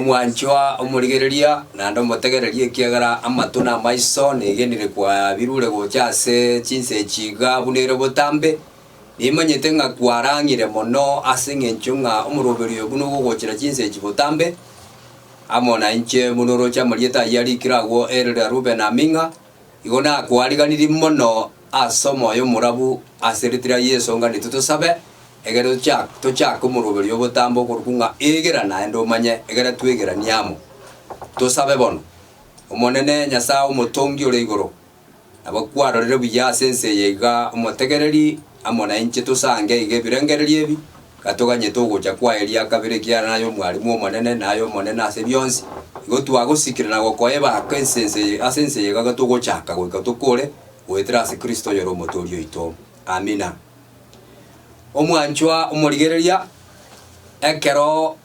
Omwanchwa omorigereria, naende omotegererie, ekiagera amato na amaiso negenire kwabirure gocha ase chinsa echi iga buna ere botambe. Nimanyete ng'a kwarang'ire mono ase engencho ng'a omoroberio oyo buna ogogochera chinsa echi botambe, amo nainche buna oroche amarieta ayio arikire agwo erira Ruben Aming'a, igo nakwariganirie mono ase omoyo omorabu ase eritira Yeso ng'a nitwe tosabe, egere tochake omoroberio obotambe okorokwa ng'a egera naende omanye, egere twegeranie amo. Tosabe bono. Omonene Nyasae omotongi ore igoro, Nabo kwarorire buya ase ense eye iga omotegereri amo nainche tosange iga ebirengererio ebi, gatoganyete ogocha kwaye ria kabere ekiagera naye omwalimu omonene, naye omonene ase bionsi. Igo twagosikire na gokoa ebaka ense ense eye ase ense eye iga togochaka goika tokore goetera ase Kristo oyore omotoori oito. Amina. Omwanchwa omorigereria, ekero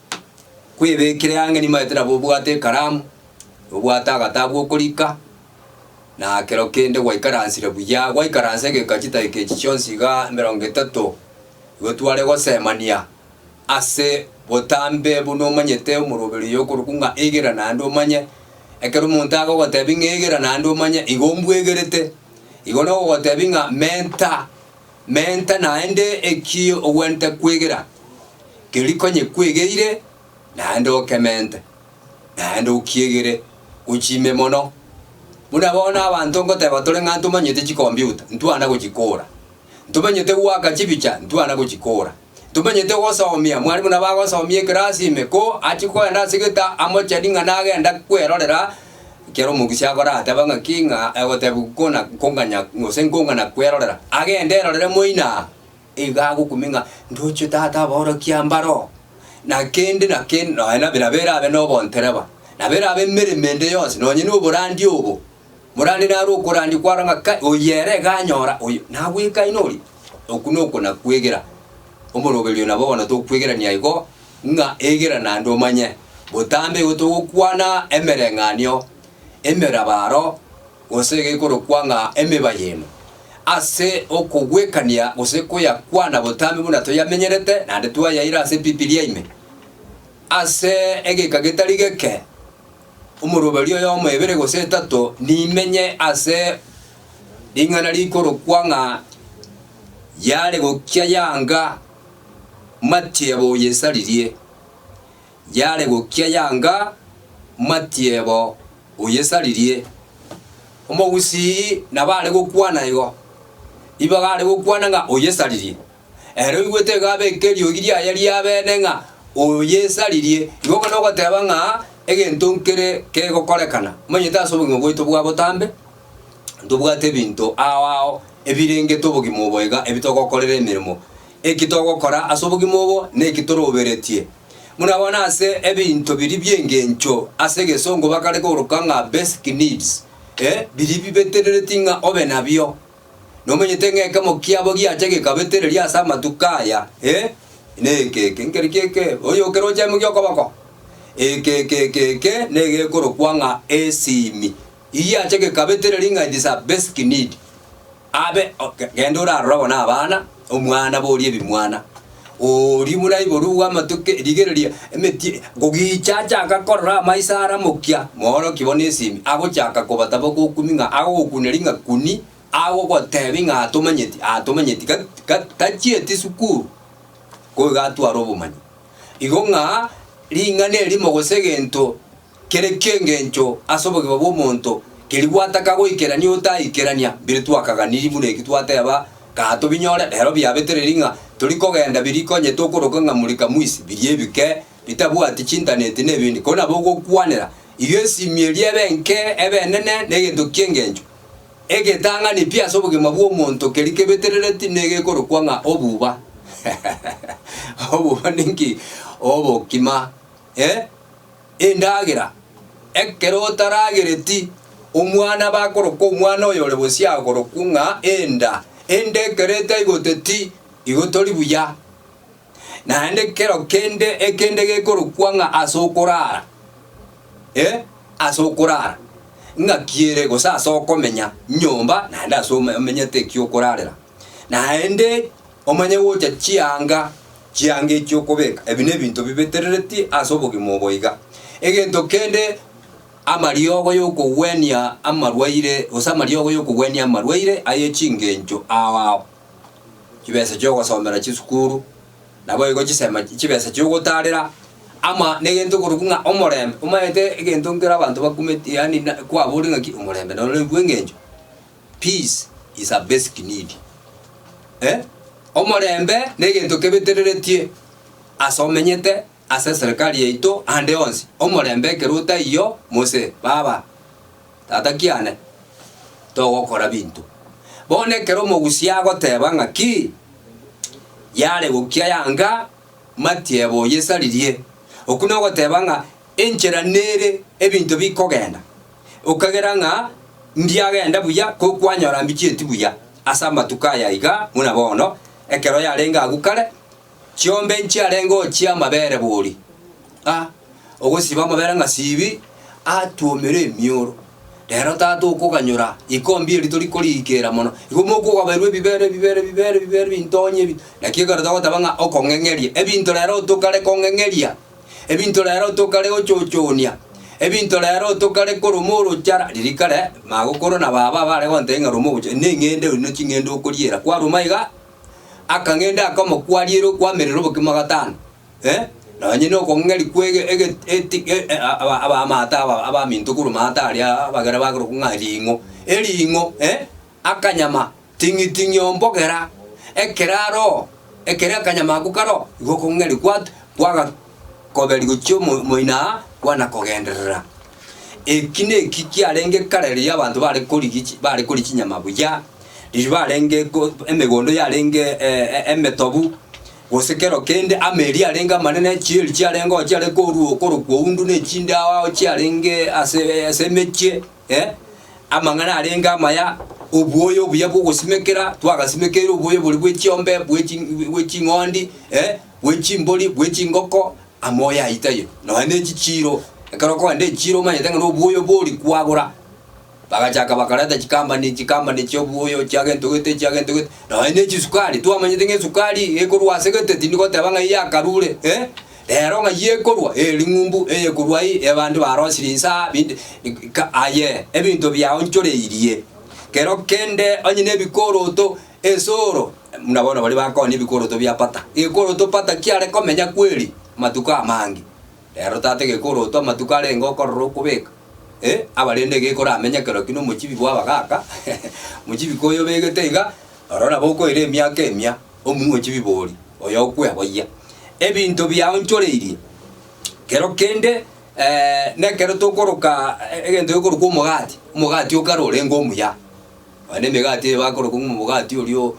kwebekire ang'e nimaete nabo obwate ekaramu, obwate agatabu okorika, Na kero kende gwaikaransire buya, gwaikaransa egeka chidakika echi chionsi iga emerongo etato, igo tware gosemania ase botambe buna omanyete omoroberi oyo okorokwa ng'a egera naende omanye. Ekero omonto agogotebia ng'a egera naende omanye, igo mbwegerete. Igo nogogotebia ng'a menta, menta naende eki ogwenerete kwegera, keria konye kwegeire naende okemente. naende okiegere gochia ime mono. Buna bono abanto ngoteba tore ng'a ntomanyete chikombiuta, ntwana gochikora. Ntomanyete goaka chibicha, ntwana gochikora. Ntomanyete gosomia, mwalimu nabo agosomia ekerasi ime, ko achie kogenda ase egeta amocheni ng'a nagenda kwerorera, ekero omogusii akorateba ng'aki ng'a egotebigwa kona kong'anya gose nkong'ana kwerorera, agende erorere moino aa. Iga agokumia ng'a ndoche tata aborokia mbaro, na kende na kende, nonya nabe nabo erabe nobontereba, nabo erabe emeremo ende yonsi, nonye na oborandia obo. Morande naro okorandia kwarora ng'a kai, oyo ere iga anyora oyo, nagwekaine oria. Okwo noko nakwegera. Omoroberio nabo bono tokwegerania igo, ng'a egera naende omanye. Botambe igo togokwana emereng'anio, emerabaro, gose gekorokwa ng'a emebayeno, ase okogwekania gose koyakwana botambe buna toyamenyerete naende twayaira ase Ebibilia ime. Ase egeka getari geke, omoroberio oyomo ebere gose etato nimenye ase ring'ana rikorokwa ng'a yare gokia yanga matiebo oyesaririe, yare gokia yanga matiebo oyesaririe. Omogusii nabo are gokwana igo, ribaga are gokwana ng'a oyesaririe. Ere oigwete iga abeke eriogi riaye riabene ng'a oyesaririe. Igo okwo nogoteba ng'a egento nkere kegokorekana. Omanyete ase obogima bwaito bwa botambe, ntobwate ebinto ao ao ebirengete obogima obo iga ebi togokorera emeremo. Eki togokora ase obogima obo neki toroberetie. Buna bono ase ebinto biria bi'engencho ase egesongo bakare koroka ng'a basic needs, eh, biria bibeterereti ng'a obe nabio. Nomanyete ng'a ekemo kiabo giacha gekabetereria ase amatuko aya, eh, neke eke, nkeri ki eke, oyo okeroche emo gi'okoboko? Eke eke eke eke negekorokwa ng'a esimi. Igiacha gekabetereria ng'a it is a basic need. Abe, genda orarore bono abana, omwana boria ebimwana, oria buna iborugwe amatuko rigereria emetie, gogicha achaka korora amaiso aramokia, moorokie bono esimi, agochaka kobataba gokumi ng'a agogokuneria ng'a kuni, agogotebi ng'a atomanyeti, atomanyeti ga ga tachieti sukuru, ko iga atware obomanyi. Igo ng'a ring'ana erimo gose egento Kere ki'engencho ase obogima bw'omonto, keria gwataka goikerania otaikerania, mbire twakaganirie buna eki twateba, kaa tobinyore, rero biabetereiri ng'a tori kogenda biria konye tokoroka ng'a mulika mwizi, biria ebike bitabwati chintaneti na ebindi, ko nabo ogokwanera igo esimi eria ebe enke ebe enene negento ki'engencho. Egetang'ani pi ase obogima bw'omonto keria kebeterereti negekorokwa ng'a obuba. Obuba ninki? Obokima, eh. Endagera, ekero otaragereti, omwana bakorokwa omwana oyore bosio akorokwa ng'a enda, enda ekero etaigoteti igo tori buya. Naende kero kende ekende gekorokwa ng'a ase okorara, eh, ase okorara, ng'aki ere gose ase okomenya nyomba naende ase omenyete eki okorarera. Naende omanye gocha chianga, chianga echi okobeka, ebi nebinto bibeterereti ase obogima obo iga. Egento kende amariogo y'okogwenia amarwaire gose amariogo y'okogwenia amarwaire aye chingencho ao ao. Chibesa chi'ogosomera chisukuru, naboigo chisema chibesa chi'ogotarera, ama negento okorokwa ng'a omorembe. Omanyete egento nkere abanto bakumeti yaani na kwaboria ng'aki omorembe noro bw'engencho. Peace is a basic need. Eh, omorembe negento kebetereretie ase omenyete, ase eserekari yaito, ande onsi. Omorembe ekero otaiyo, mose, baba, tata kiane, togokora binto. Bono ekero omogusia agoteba ng'aki, yare gokia yanga, matiebo oyesaririe. Okwo nogoteba ng'a enchera nere ebinto bikogenda. Okagera ng'a mbiagenda buya, ko kwanyora mbichieti buya ase amatuko aya iga buna bono, ekero yarenge agwo kare, chiombe nchiarenge ochia amabere bori. A, ogosiba amabere ng'a sibi, atuomere emioro. Rero tata okoganyora, ikombi eri tori koriikera mono. Igo mokogaberwa ebibere ebibere ebibere ebibere ebintonye ebi. Naki ekero togoteba ng'a okong'eng'eria, ebinto rero tokare kong'eng'eria. Ebinto rero tokare gochochonia, ebinto rero tokare koroma orochara, riria kare magokoro na baba bare gontebia ng'a roma ogocha, neng'ende oria ne ching'ende okoriera, kwaroma iga, akang'ende akamo kwariera okwamerera obokima gatano eh, nonye na okong'eria kwa ege ege eti e aba abamato aba abaminto korwa mato aria abagere bakorokwa ng'a ring'o, ering'o eh, akanyama Ting'i-ting'i ombogera, ekero aroo, ekero akanyama ako karoo, igo okong'eria gwat kwagakoberia gochia omo omoino aa, kwana kogenderera. Eki neki kiarenge kare riria abanto bare korigia chi bare koria chinyama buya, riria barenge ko emegondo yarenge emetobu, gose kero kende ameri arenge amanene, chieri chiarenge oo chiare korwa korokwa oundu na echinde ao ao chiarenge ase ase emechie. Eh, amang'ana arenge amaya, obwoyo obuya bw'ogosimekera, twagasimekeire obwoyo boria bwe chiombe, bwe chi bwe ching'ondi, eh, bwe chimbori, bwe chingoko, amoyo ayio taiyo. Nonya ne chichiiro, ekero okogenda echiiro omanyete ng'a na obwoyo bori kwagora. Bagachaka bakareta chikambani chikambani chia obwoyo chia gento gete chia gento gete, nonya ne chisukari, twamanyete ng'a esukari ekorwa ase gete tindi goteba ng'a eyakarure, eh. Rero ng'ai ekorwa? Ee, ring'umbu eyekorwa ai, ebande barosirie inse aa, binde ka aye, ebinto biaonchoreirie. Kero kende onye nebikoroto, esoro, buna bono baria bakoonia ebikoroto bia pata, gekoroto pata kiare komenya kweri amatuko amange. Rero tata egekoroto amatuko arenge okorora okobeka, eh, abarende gekoramenye kero ki nomochibi bwa abagaka, mochibi koyobegete iga, oro nabo okoira emiaka emia. Omong'ochi bibori, oyo okweboyia ebinto biaonchoreirie. Kero kende nekero tokoroka egento gekorokwa omogati, omogati okare orenge omuya, nonya na emegati eye bakorokwa ng'a omogati oria o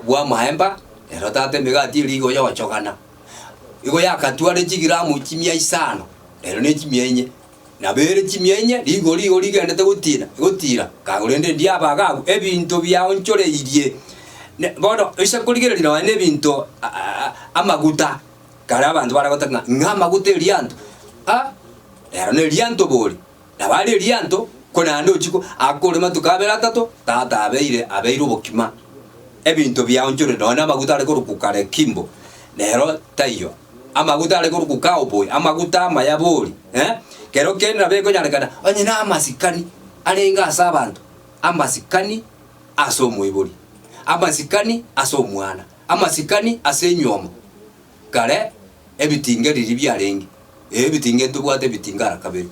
bwa amaemba, ero tata emegati eria igo yochogana, igo yakatware chigiramu chimia isano, ero ne chimia inye. Nabo ere chimia inye, rigori igo rigendete gotiina, gotiira, korende ndiaba iga agwo, ebinto biaonchoreirie. Ne bono oise korigereria nonya na ebinto amaguta, kare abanto bare goteba ng'a ng'a amaguta erianto, ah, rero nerianto bori, nabo are erianto, ko naende ochie ko akore matuko abere atato, tata abeire abeire obokima. Ebinto biaonchoreire, nonya na amaguta are korokwa kare kimbo, rero taiyo. Amaguta are korokwa cowboy, amaguta amaya bori, eh, kero kende nabo ekonyarekana onye na amasikani arenge ase abanto, amasikani ase omoibori, amasikani ase omwana, amasikani ase enywomo. Kare ebitinge riria biarenge, eh ebitinge ntobwate ebitinge ara kabere,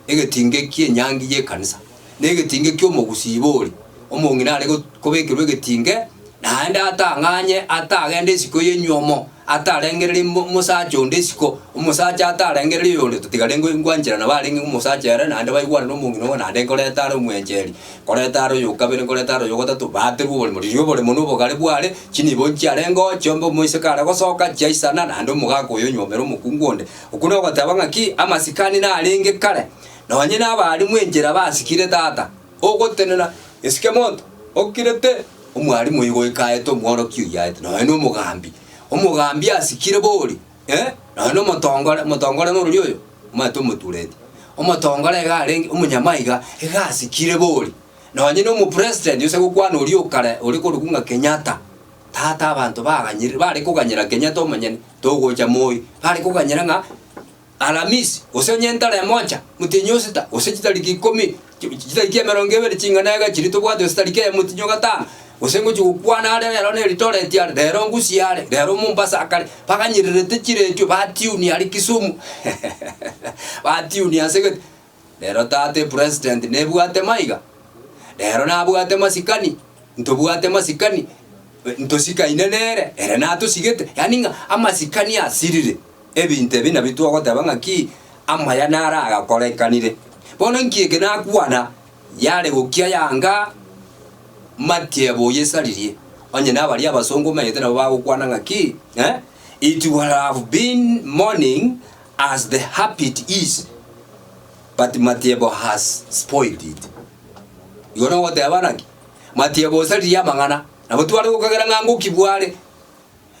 egetinge kia enyangi ya ekanisa, na egetinge kia omogusii bori, omong'ina are go kobekerwa egetinge, naende atang'anye atagende isiko ya enywomo. Atarengereria omosacha onde isiko, omosacha atarengereria oyonde, totiga rende ngwancherana barenge omosacha ere naende baigwane na omong'ina obo naende nkoreta are omwencheri, nkoreta are oyo okabere, nkoreta are oyo ogatato, baterwe oboremo. Riria oboremo na obogare bware, chinibo nchiarenge oo, chiombe omoiseke are gosoka, chiaisana, naende omogaka oyo onyuomere omokungu onde. Okwo nogoteba ng'aki, amasikani narenge kare, nonye na abarimu enchera basikire tata, ogotenena, esike monto, okirete, omwarimu oyo goika aete omworokia oyio aete, nonye na omogambi. Omogambi asikire bori, eh, nonya na omotongore, omotongore norori oyo, omanyete omotureti. Omotongore iga arenge, omonyamaiga, iga asikire bori. Nonye na omopresident ase gokwana oria okare, oria korokwa ng'a Kenyatta, tata abanto baganyire, bare koganyera Kenyatta omonyene, togocha moi, bare koganyera ng'a. Alamisi, gose onye ntare mocha, motienyi o sita, gose chitariki ikomi, chitariki emerongo ebere ching'ana iga chiria tobwate gose tariki eyemo motienyi o gatano, gose ngochia gokwana are rero na Eldoret are, rero Gusii are, rero Mombasa akare, baganyererete chiretio batiuni aria Kisumu batiuni ase gete. Rero tata epresident nebwate maiga, rero nabwate masikani, ntobwate masikani, ntosikaine nere, ere natosigete, yaani ng'a amasikani asirire. Ebinto ebi nabio twagoteba ng'aki amaya naro agakorekanire. Bono inki eke nakwana yare gokia yanga matiebo oyesaririe, onye nabaria abasongo omanyete nabo bagokwana ng'aki eh, it will have been morning as the habit is, but matiebo has spoiled it. Igo nogoteba naki? Matiebo osaririe amang'ana, nabo tware gokagera ng'a ngokibwa are.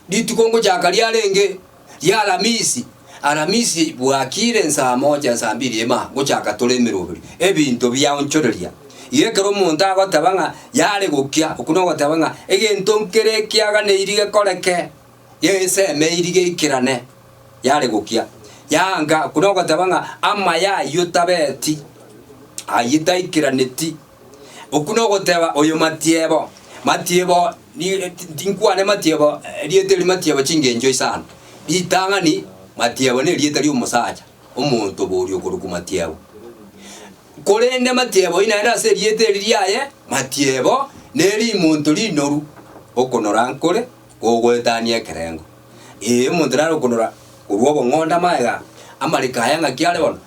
Rituko ngochaka riarenge ri'Alamisi, Alamisi bwakire nsaa moja nsaa mbili ime ngochaka tore emeroberi, ebinto biaonchoreria. Igo ekero omonto agoteba ng'a yare gokia, okwo nogoteba ng'a egento nkere ekiaganeiri gekoreke, gesemeiri geikerane, yare gokia. Yanga, okwo nogoteba ng'a amaya ayio tabeti, ayio taikeraneti. Okwo nogoteba oyo matiebo, matiebo tinkwane matiebo erieta eri matiebo chingencho isano. Ritang'ani matiebo nerieta riomosacha, omonto boria okorokwa matiebo. Korende matiebo oyio naende ase erieta eri riaye, matiebo nerimonto rinoru, okonora nkore gogoetania ekerengo. Ee omonto nare okonora korwa obong'onda magega, amareko aya ng'aki are bono,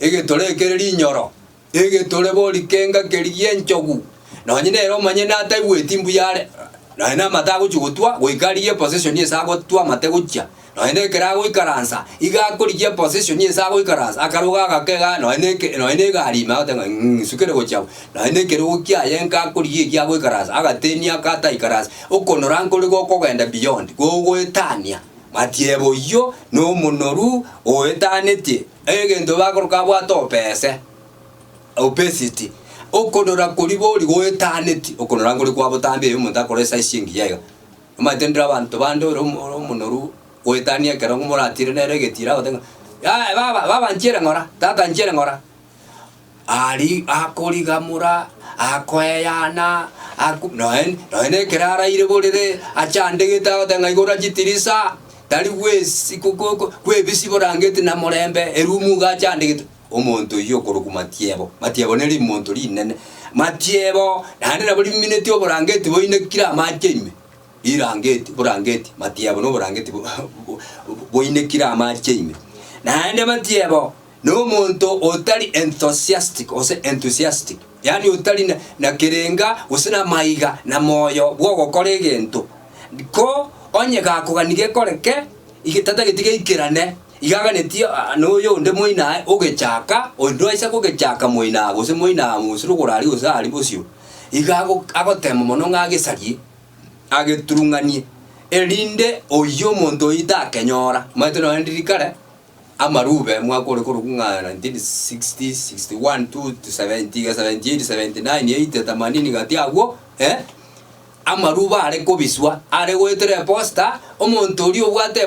egetore ekere rinyoro. Egetore bori kenga keria gi'enchogu, nonye nere omonyene ataigweti mbuya are, nonye namate agochia gotwa, goika arigie eposition ase agotwa amate gochia, nonye na ekero agoikaransa, iga akorigia eposition ase agoikaransa, akarogo agake igaa nonye na eke nonye na egari ime agoteba ng'a ng'ii sukere gochia abwo, nonye na ekerogo kiaye nka akorigia ekia agoikaransa, agateni aka ataikaranse, okonora nkore gokogenda beyond, gogoetania, matiebo oyio na omonoru oetanetie. Egento bakoroka abwate obese, obesity, okonora koria bori goetaneti, okonora nkori kwa botambe erio omonto akore esaizi engiya iga. Omanyete ndire abanto bande ore omo ore omonoru goetania ekero moratire nere egetiro agoteba ng'a yaya baba baba nchiere ng'ora, tata nchiere ng'ora. Aria akorigamora, akoeyana, aku noe noe nekero araire borere, achandegete agoteba ng'a igoro achitirisa, tari gwesi ko ko ko kwebisia borangeti na morembe, erumu iga achandegete. Omonto oyio okorokwa matiebo, matiebo nere rimonto rinene, matiebo naende nabo riminetie oborangeti boinekire amache ime, rirangeti borangeti matiebo na oborangeti bo boinekire amache ime. Naende matiebo. Nomonto otari enthusiastic gose enthusiastic, yaani otari na na kerenga gose namaiga na moyo bw'ogokora egento. Ko onye gakogania gekoreke, ige tatageti geikerane, iga aganetie na oyonde moino aye ogechaka, onde aise kogechaka moino aa gose moino aa gose rogoro aria gose aria bosio, iga ago agotema mono ng'a agesarie, ageturung'anie, erinde oyio omonto oyio takenyora. Omanyete nonye ndiri kare. Amarube mwaka ore korokwa ng'a 1960, 61, 2, 70 iga 78, 79, 80, themanini gati agwo, eh, amarube are kobiswa, are goetera eposta, omonto oria obwate.